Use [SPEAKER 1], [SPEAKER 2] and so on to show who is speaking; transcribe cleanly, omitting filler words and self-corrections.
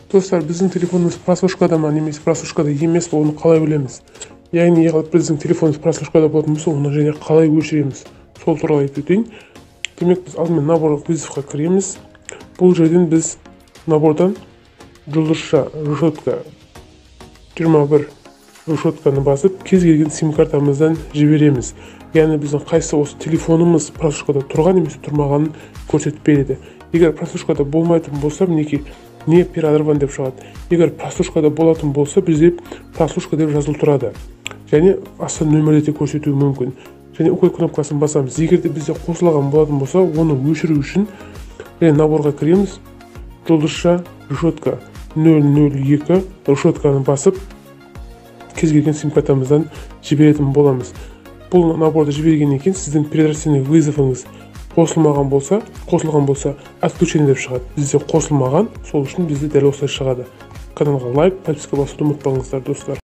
[SPEAKER 1] Достар, біздің телефонымыз прослушкада ма немесе прослушкада емес пе, оны қалай білеміз? Яғни егер біздің телефонымыз прослушкада болатын болса, оны және қалай өшіреміз, сол туралы айтып өтейін. Демек, біз алдымен набор вызовқа кіреміз. Бұл жерден біз набордан жұлдызша решетка 21 решетканы басып, кез келген сим картамыздан жібереміз. Яғни біздің қайсы осы телефонымыз прослушкада тұрған немесе тұрмағанын көрсетіп береді. Егер прослушкада болмайтын болса, мінекей, «не переадресован» деп шығады. Егер прослушкада болатын болса, бізде «прослушка» деп жазылып тұрады және астына нөмірді де көрсетуі мүмкін. Және «ОК» кнопкасын басамыз. Егер де бізде қосылған болатын болса, оны өшіру үшін және наборға кіреміз, жұлдызша решетка 002 решетканы басып, кез келген сим картамыздан жіберетін боламыз. Бұл наборды жібергеннен кейін сіздің предрассветный вызовыңыз қосылмаған болса, қосылған болса, «отключение» деп шығады. Бізде қосылмаған, сол үшін бізде дәл осылай шығады. Каналға лайк, подписка басуды ұмытпаңыздар, достар.